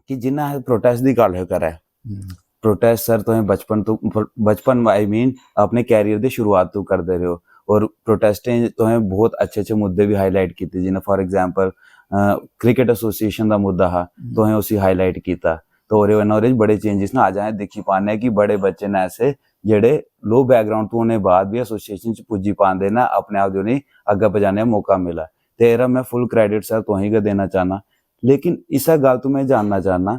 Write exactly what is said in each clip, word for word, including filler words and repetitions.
कि जिन्ना अस प्रोटेस्ट दी गल्ल करै, प्रोटेस्ट सर तुसें बचपन तो, बचपन, आई मीन, अपने कैरियर दी शुरुआत तो करदे रहे हो, और प्रोटेस्टें तुसें बहुत अच्छे अच्छे मुद्दे भी हाईलाइट कीते, जियां फॉर एग्जांपल क्रिकेट एसोसिएशन दा मुद्दा हा, तुसें उसी हाईलाइट कीता। तो ओह्दे कन्नै ओह्दे च बड़े चेंजेस न। अज्ज अस दिक्खी पाने कि बड़े बच्चे न ऐसे जेह्ड़े लो बैकग्राउंड तो होने बाद भी एसोसिएशन च पुज्जी पांदे न, अपने आप गी उ'नेंगी अग्गें पजाने दा मौका मिला। ते एह्दा में फुल क्रेडिट सर तुसेंगी गै देना चाह्न्नां। लेकिन इस्सै गल्ल तो में जानना चाह्न्नां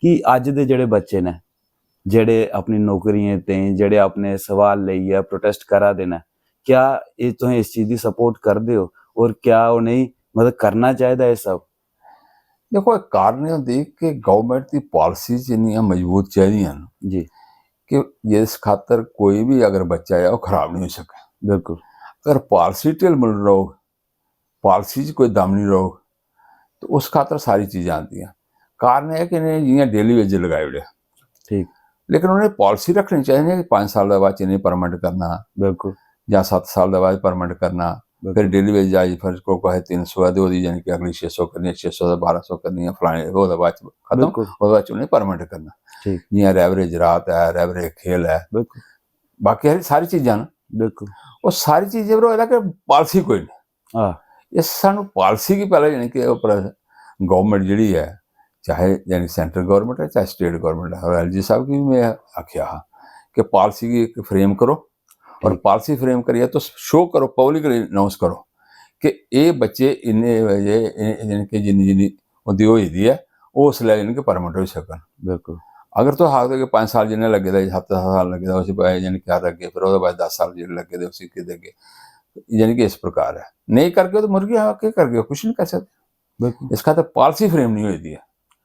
कि अज्ज दे जेह्ड़े बच्चे न, जेह्ड़े अपनी नौकरियें ताईं, जेह्ड़े अपने सवाल लेइयै प्रोटेस्ट करा दे न, क्या एह् तुसें इस चीज दी सपोर्ट करदे ओ, और क्या उ'नेंगी, मतलब, करना चाहिदा एह् सब? देखो, इक कारण एह् होंदी कि गौरमेंट दी पालिसीज इन्नियां मजबूत चाहिदियां न जी। कि जिस खातर कोई बी अगर बच्चा ऐ, ओह् खराब निं होई सकै। बिल्कुल। अगर पालिसी ढिलमुल रौह्ग, पालिसी च कोई दम निं रौह्ग, ते उस खातर सारी चीजां आंदियां। कारण एह् कि इ'नें जि'यां डेली वेज लगाई ओड़ेआ, ठीक। लेकिन उ'नें पालिसी रक्खनी चाहिदी कि पंज साल दे बाद च इ'नेंगी परमानेंट करना, बिल्कुल। जां सत्त साल दे बाद परमानेंट करना, बिल्कुल। फिर डेली वेज आई, फिर को कहे तीन सौ ऐ ते ओह्दी यानी कि अगली छे सौ करनी, छे सौ दा बारां सौ करनी, फलाने, ओह्दे बाद च खत्म, बिल्कुल। ओह्दे बाद च उ'नेंगी परमानेंट करना। ठीक। जि'यां रैवरेज रात ऐ, रैवरेज खेल ऐ, बिल्कुल। बाकी सारी, सारी चीजां न, बिल्कुल। ओह् सारी चीजें पर होए दा कि पालिसी कोई नहीं। हां। इस सानू पालिसी गी पैह्लें यानी कि उप्पर गौरमेंट जेह्ड़ी ऐ, चाहे यानी सेंट्रल गौरमेंट है, चाहे स्टेट गौरमेंट है, और एलजी साहब गी भी में आखेआ हा कि पालिसी गी इक फ्रेम करो, और ठीक। पालिसी फ्रेम करियै तुस शो करो, पब्लिकली अनाउंस करो कि एह् बच्चे इन्ने बजे, इन्ने, यानी कि जिन्नी जिन्नी उं'दी होई दी ऐ, ओह् उसलै यानी कि परमानेंट होई सकन। बिल्कुल। अगर तुस आखदे कि पंज साल जिन्ने लग्गे दा, सत्त साल लग्गे दा, उसी पता यानी क्या लग्गे, फिर ओह्दे बाद दस साल जेह्ड़े लग्गे दे, उसी केह् देगे, यानी कि इस प्रकार ऐ। नेईं करगे तो मुर्गे, हाँ, केह् करगे, कुछ नहीं कर सकते। बिल्कुल। इस खातर पालिसी फ्रेम नहीं होई दी ऐ।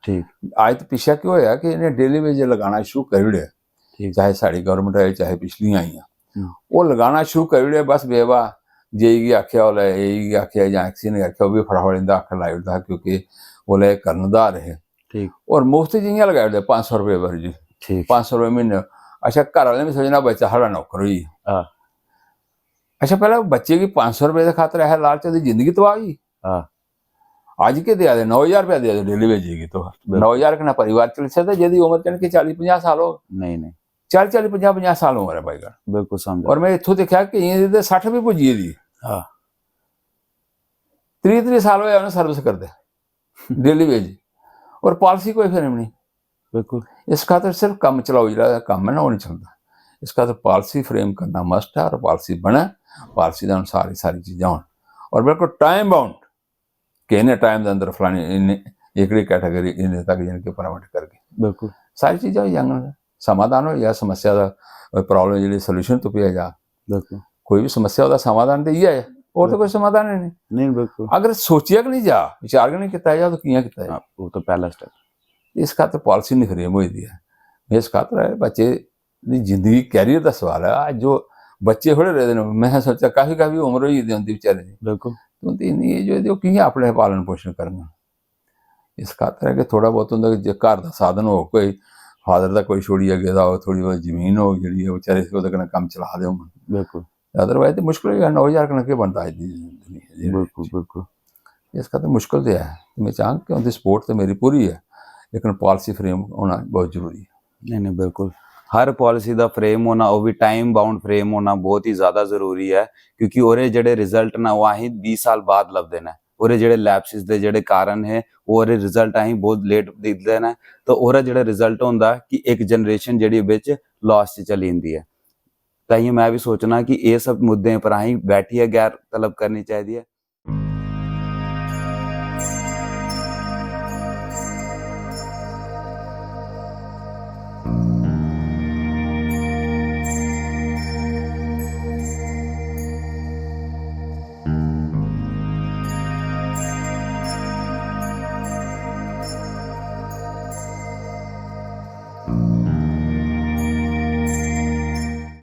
ठीक। अज्ज तो पिच्छें केह् होया कि इ'नें डेली वेज लगाना शुरू करी ओड़ेआ, ठीक। चाहे साढ़ी गौरमेंट आई, चाहे पिछलियां आइयां, हम्म। ओह् लगाना शुरू करी ओड़ेआ। बस बेवा जे गी आखेआ, ओल्लै ए गी आखेआ जां एक्सी ने आखेआ, ओह् बी फटाफट इं'दा अक्ख लाई ओड़दा हा, क्योंकि ओल्लै एह् कर्णधार हे। ठीक। और मुफ्त जि'यां लगाई ओड़दे पंज सौ रपेऽ पर जी, ठीक। पंज सौ रपेऽ म्हीने। अच्छा, घर आह्ले बी सोचना बच्चा साढ़ा नौकर होई गेआ। हां। अच्छा, पैह्लें बच्चे गी पंज सौ रपेऽ दे खातर ऐसा लालच, ओह्दी जिंदगी तबाह होई। हां। अज्ज केह् देआ दे? नौ ज्हार रपेआ देआ दे डेली वेज गी। तो बिल्कुल। नौ ज्हार कन्नै परिवार चली सकदा, जेह्दी उम्र जानी कि चाली पंजाह् साल हो। नहीं, नहीं। चाली, चाली, पंजाह्, पंजाह् साल उम्र है भाई का। बिल्कुल समझ। और मैं इत्थों देखा कि इ'यां ते सट्ठ भी पुज्जी गेदी। हां। त्रीह्, त्रीह् साल होए उ'नें सर्विस करदे डेली वेज, और पालिसी कोई फिर नहीं। बिल्कुल। इस खातर सिर्फ कम्म चलाओ, जेह्ड़ा कम्म है ना, ओह् नहीं चलदा। इस खातर पालिसी फ्रेम करना मस्ट है, और पालिसी बने, पालिसी दे अनुसार ही सारी चीजां होन, और बिल्कुल टाइम बाउंड कि इन्ने टाइम दे अंदर फलानी इन्ने, एह्कड़ी कैटेगरी इन्ने तक यानी कि परमानेंट करगे। बिल्कुल। सारी चीजां होई जाङन, समाधान होई जा समस्या दा, प्रॉब्लम जेह्ड़ी, सॉल्यूशन तुप्पेआ जा। बिल्कुल। कोई बी समस्या, ओह्दा समाधान ते इ'यै ऐ, होर ते कोई समाधान ही नहीं। नहीं, बिल्कुल। अगर सोचेआ गै नहीं जा, विचार गै नहीं कीता जा, तो कि'यां कीता जा? हां, ओह् तो पैह्ला स्टेप। इस खातर पालिसी नहीं फ्रेम होई दी ऐ। इस खातर ऐ, बच्चे दी जिंदगी, कैरियर दा सवाल ऐ। अज्ज जो बच्चे थोड़े रेह्दे न, में सोचा काफी, काफी उम्र होई गेदी उं'दी बेचारे दी। बिल्कुल। ते उं'दी इन्नी एज होई दी, ओह् कि'यां अपने पालन पोशन करङन? इस खातर ऐ कि थोड़ा बहुत उं'दा जे घर दा साधन होग, कोई फादर दा कोई छोड़ियै गेदा होग, थोड़ी बहुत जमीन होग जेह्ड़ी, ओह् बेचारे ओह्दे कन्नै कम्म चला दे होङन। बिल्कुल। अदरवाइज ते मुश्कल होई जाना, नौ ज्हार कन्नै केह् बनदा अज्ज दी दुनिया दी? बिल्कुल, बिल्कुल। इस खातर मुश्कल ते ऐ। ते में चाहंग कि उं'दी सपोर्ट ते मेरी पूरी ऐ, लेकिन पालिसी फ्रेम होना बहुत जरूरी ऐ। नहीं, नहीं, बिल्कुल। हर पालिसी दा फ्रेम होना, ओह् बी टाइम बाउंड फ्रेम होना बहुत ही ज्यादा जरूरी ऐ, क्योंकि ओह्दे जेह्ड़े रिजल्ट न, ओह् असें बीह् साल बाद लभदे न। ओह्दे जेह्ड़े लैप्सिस दे जेह्ड़े कारण हे, ओह्दे रिजल्ट असें बहुत लेट दिखदे न। तो ओह्दा जेह्ड़ा रिजल्ट होंदा कि इक जनरेशन जेह्ड़ी बिच लास च चली जंदी ऐ। ताइयों में बी सोचना कि एह् सब मुद्दें पर असें बैठियै गैर तलब करनी चाहिदी ऐ।